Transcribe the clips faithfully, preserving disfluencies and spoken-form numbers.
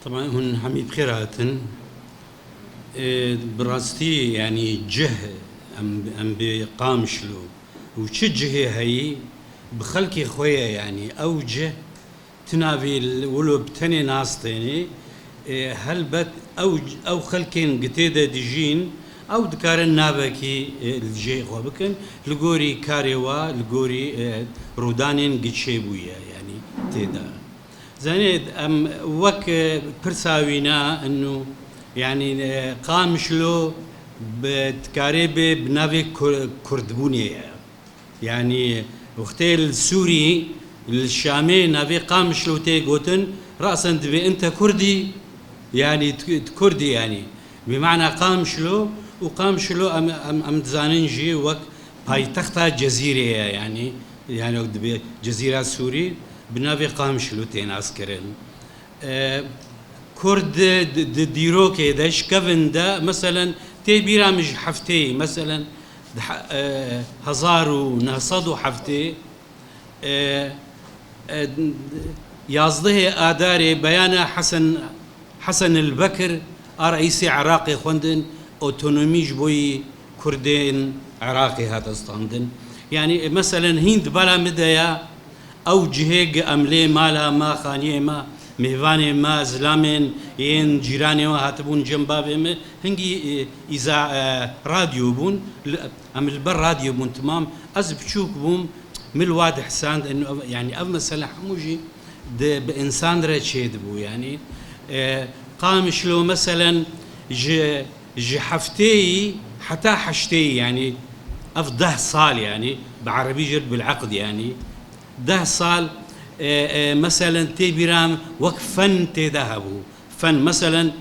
Hûn hemî bi xêr hatin. Ê, bi rastî, yanî cih, em, em bi Qamişlo û çi cihê heyî, bi xelkê xwe ye, yanî ew cih ti navê li, wilo bi tenê nas tênê. Ê, helbet ew, ew xelkên gi tê de dijîn, ew dikarin navekî, ê, li cihê xwe bikin, li gorî karê wa, li gorî, ê, rûdanên gi çêbûye, yanî tê de. Zanê, em wek, e, pirsa wî ne, inu, yanî, e, Qamişlo bi, dikarê bê bi navê Kur-, Kurdbûnê ye. Yanî, wextê li Sûrî, li Şamê navê Qamişlo tê gotin, rasen dibê ente Kurdî, yanî tu, tu Kurdî yanî. Bi mana Qamişlo, û Qamişlo em, em, em dizanin jî wek paytexta Cezîrê ye, yanî, yanî wek dibê Cezîra Sûrî, bi navê Qamişlo tê naskirin. E, Kurd di, di, di dîrokê de, ji kevin de, meselen, tê bîra min ji hefteyê, meselen, di he-, e, hezar û neh sed û heftê, e, e, yazdehê Adarê beyana Hesen, Hesen el Bekir a reîsê Iraqê xwendin, otonomî ji bo yî Kurdên Iraqê hate standin. Yanî, e, meselen, hîn di bala min de ya, ew cihê gi em lê mala me, xaniyê me, mêvanê me, zilamên yên cîranê we hatibûn cem bavê min, hingî, e, îza, e, radyo bûn, li, em li ber radyo bûn, timam. Ez biçûk bûm, min li wa dihesand, eno ev, yanî ev mesele hemû jî di, bi însan re çêdibû, yanî, e, Qamişlo, meselen, ji, ji hefteyî heta heşteyî, yanî ev deh sal, yanî bi erebî jî bil eqd, yanî deh sal, e, e, meselen, tê bîra min wek fen tê de hebû. Fen, meselen,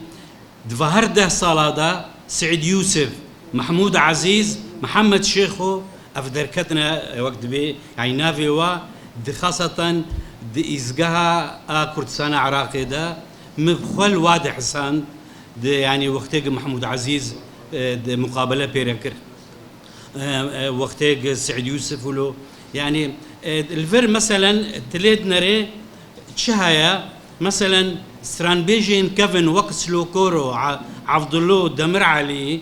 di va her deh sala de Seîd Yûsif, Mehmûd Ezîz, Mihemed Şêxo, ev derketine, e, wek dibê, yanî navê wa di xaseten di îzgeha a Kurdistana Iraqê de min bi xwe li wa dihesand, di, yanî wextê ki Mehmûd Ezîz, e, di muqabele pê re kir. E, e, wextê ki Seîd Yûsif wilo, yanî, e, li vir, meselen, tu lê dinerê çi heye? Meselen, stranbêjên kevin wek Slokoro, A-, Evdilo, Demir Elî,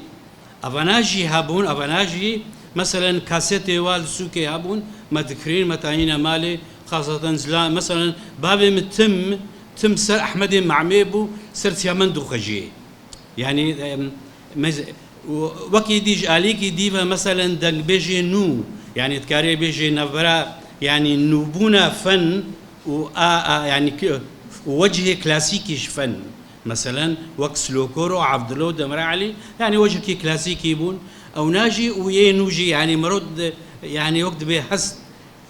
evana jî hebûn, evana jî, meselen, kasetê wa li sûkê hebûn, me dikirîn, me tayîne malê, xaseten zila, meselen, bavê min tim, tim ser Ehmedê Mamê bû, ser Siyamend û Xeciyê. Yanî, em, mez-, û wekî dî ji alîkî dî ve, meselen, dengbêjê nû, yanî dikarê bêjê navbera, yanî nûbûna fen û a, a, yanî ki, û wecihê klasîkî ji fen. Meselen, wek Slokoro, Evdilo, Demir Elî, yanî wecihekî klasîkî bûn. Ewna jî û yê nû jî, yanî mero di, yanî wek dibê hest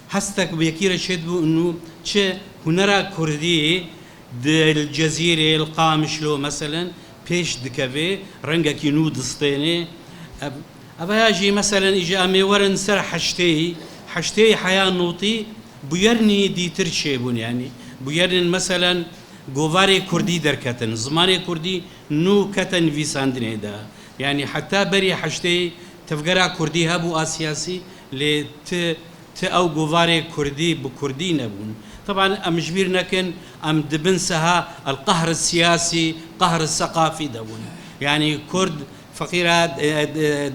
Hestek bi yekî re çêdibû û nû çi hunera kurdî di li Cezîrê, li Qamişlo, meselen, pêş dikeve, rengekî nû distêne. Ev, ev ya jî, meselen, îja em ê werin ser heşteyî, heşteyî heya notî bûyernî dîtir çêbûn, yanî bûyernên, meselen, govarê kurdî derketin, zimanê kurdî nû kete nivîsandinê de. Yanî heta berî heşteyî tevgera kurdî hebû a siyasî, lê ti Ti ew govarê kurdî bi kurdî nebûn. Teban em ji bîr nekin, em di bin seha el-qehr siyasî, qehr seqafî de bûn. Yanî kurd feqîra, e, e, e,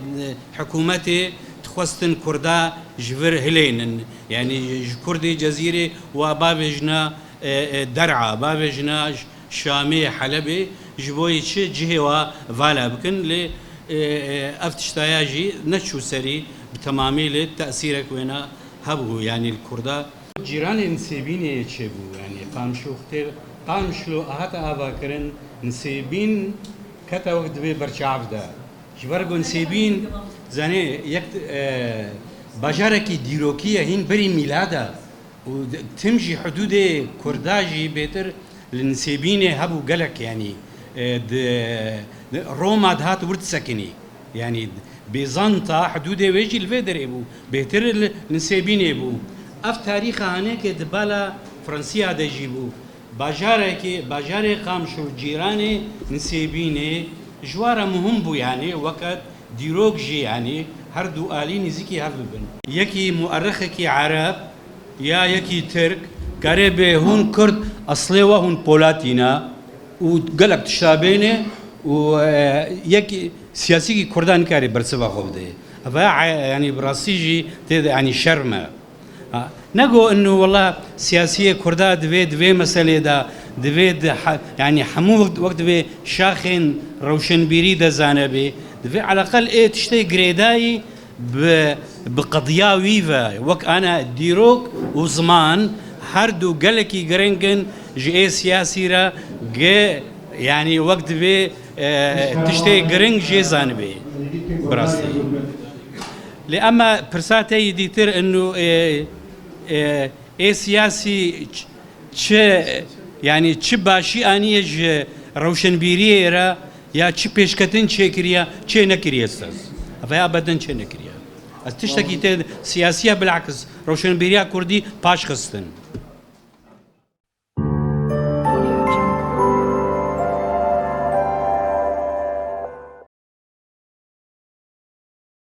hikûmetê dixwestin kurda ji vir hilênin. Yanî ji kurdê Cezîrê wa bavêjina, e, e, Der'a, bavêjina Şamê, Helebê, ji bo yê çi cihê wa vala bikin, lê, e, e, ev tiştaya jî neçû serî bi temamî, lê tesîrek wêna hebû, yanî li kurda. Cîranê Nisêbînê çêbû, yanî Qamişlo xitê, Qamişlo hate avakirin, Nisêbîn kete wek dibê berçav de. Ji ber ku Nisêbîn, zanê, yek, e, bajarekî dîrokî ye, hîn berî mîlada. Û d-, tim jî hidûdê kurda jî bêtir li Nisêbînê hebû gelek, yanî, e, di, di Roma dihat wir disekinî. Yanî Bêzanta hidûdê wê jî li vê derê bû. Bêtir li Nisêbînê bû. Ev tarîxa hinekê di bala Fransiya de jî bû. Bajarekê, bajarê Qamişlo cîranê Nisêbînê ji wa re muhim bû, yanî weke dîrok jî, yanî her du alî nîzîkî hev bibin. Yekî muerrixekî ereb ya yekî tirk karê bê hûn kurd eslê we hûn polatî ne, û gelek tişta bêne û, e, yek siyasîkî Kurdan nikare bersiva xwe bide. Eva, e, yanî bi rastî jî tê de, yanî şerm e. Ha, nego inu wela siyasiyê Kurda divê, divê meselê de, divê di ha-, yanî hemû wek, wek divê şaxên rewşenbîrî de zane bê. Divê eleqel ê tiştê girêdayî bi, bi qediya wî ve, wek ana dîrok û ziman, her du gelekî giring in ji ê siyasî re, ge, yanî wek divê, e, tiştê giring jê zanibê. Bi rastî. Lê ema pirsa te yî dîtir inu, e, e, ê siyasî ç-, çi, yanî çi başî aniye ji rewşenbîriyê re ya çi pêşketin çêkiriye, çê nekiriye siz? Veya beden çê nekiriye. Ez tiştekî tê siyasiya bilakis rewşenbîriya Kurdî paş xistin.